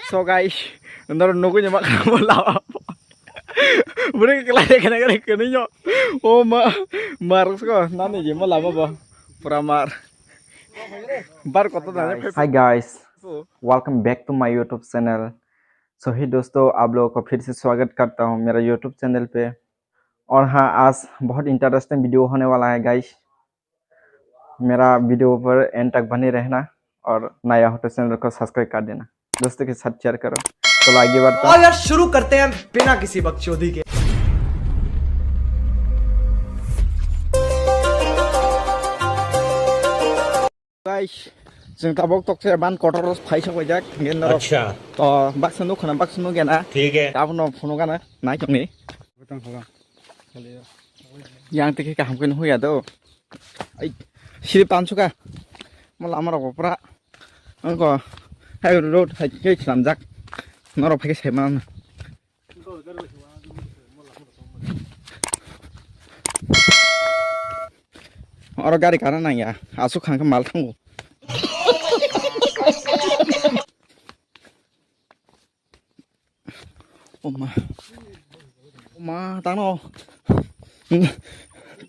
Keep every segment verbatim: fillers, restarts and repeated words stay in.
So guys, noro nugui ni ma khamo lama. Bwrwi kwlai khe nang khe nini. O ma, mar ko nani je ma lama bo. Pura mar. Bar koto da. Hi guys, welcome back to my YouTube channel. So hey दोस्तों, आप लोगों को फिर से स्वागत करता हूँ मेरा YouTube चैनल पे। और हाँ, आज बहुत इंटरेस्टिंग वीडियो होने वाला है गाइस। मेरा वीडियो पर एंड तक बने रहना और नया हो तो चैनल को सब्सक्राइब कर देना। दोस्तों के साथ शेयर करो। चलो आगे बढ़ते हैं। और यार, शुरू करते हैं बिना किसी बकचोदी के। Guys, chwng tabuk tokse ban kotor phai sok jak gen norok. Acha. To baksa nuk khana baksa nuk gena. Thik hai. Tabuk no phunu gana nai tongni. Yang tiki kaham khe nuhuya do. Ai, sirip tansuka. Mo lama rok pura. Angko hai road hai khe slamjak. Norok phai khe saiman. Oro gari kana nangya. Asuk khang khe mal thango. Oma. Oma, tano.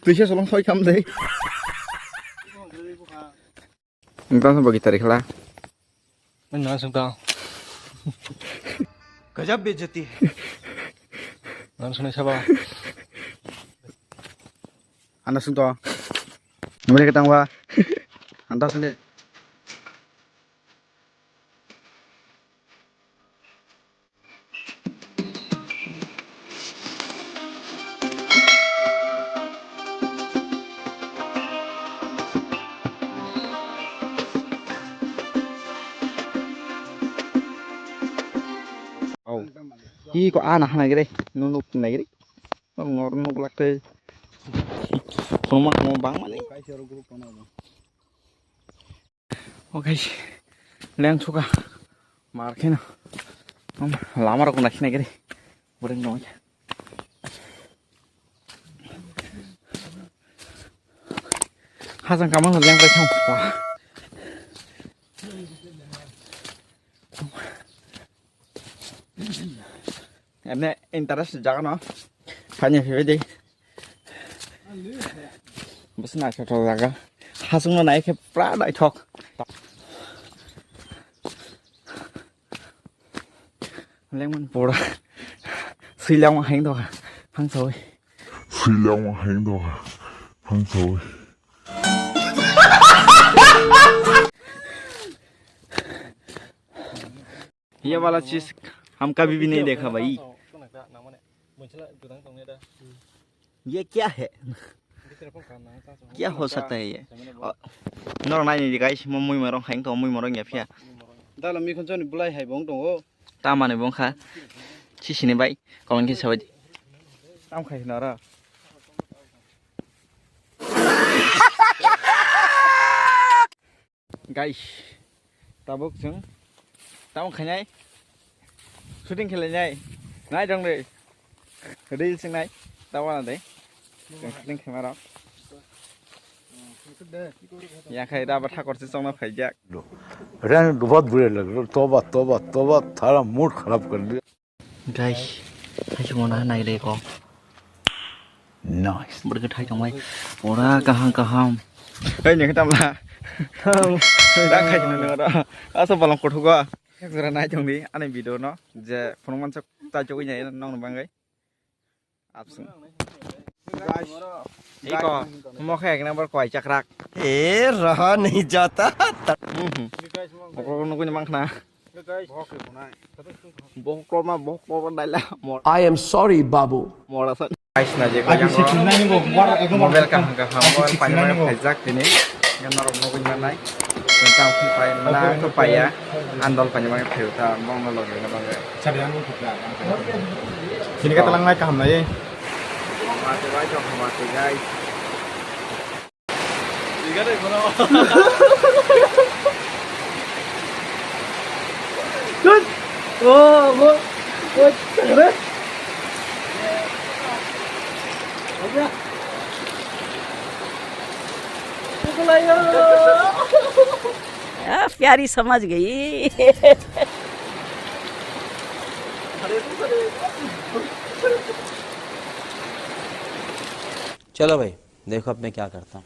Tuisa solong soi kam dei. Entang sa bagi tarik lah. Mana sungkang. Gajab bejati. Mana sunai saba. Anda sungto. Mereka tangwa. Anda sini. Oh. Hi ko ana hana gre, nunuk na gre. Ngor nuk lakte. Khuluma khuluma bang mani. Okay, leng suka. Mar kheno. Lama rok na khina gre. Boreng dong. Hajang kamang leng pai thang. Emne interest jaga no. Kanya phebe de. Bus na khe thok jaga. Hasung no nai khe pra nai thok. Lengman pura. Sui lang hang do. Hang soi. Sui lang hang do. Hang soi. ये वाला चीज हम कभी भी नहीं देखा भाई। ये क्या है? क्या हो सकता है ये? Norok nai ni guys, mo mui morong hai to mui morong ya phia. Dala mi khon choni bulai hai bong tongo. Tamani bong kha. Sisini bai comment khe sabai di. Tam khai nara. Guys, tabuk chwng tamo khainai shooting khelainai nai dong de reels wngnai tawana de chwng shooting khaima rok yakhai da ba thakor se chongna phaijak. Ren बहुत बुरे लग रहे, तौबा तौबा तौबा, थारा मूड खराब कर दिया। Guys, hai se mona nai re ko. Nice. Bwrwi khe thai tongbai. Pura kaham kaham. Hei, ni khe tamla. Tam. Dak khai tongni oro. Asa bolong kothogo. Ek jora nai tongdi ani video no. Je phunukman chok ta chogwi nai nong no bangwi. Absung. Guys. Iko, mo khe ek number kwai chakrak. ए रहा नहीं जाता। Mhm. Okrok nugwi ni mankha na. Bohok ma, bohok ma daila. Mor. I am sorry, Babu. Mor asa. Guys, na je ko mobile kaham kaham mo pani mani khaijak tini. Yang norok nugwi manai. Tentang phi pai mana to paya. Andol pani mani khayu ta bong no log na bang. Sini ka talang nai kaham nai. Mati bai to mati guys. आ, प्यारी समझ गई। चलो भाई, देखो अब मैं क्या करता हूँ।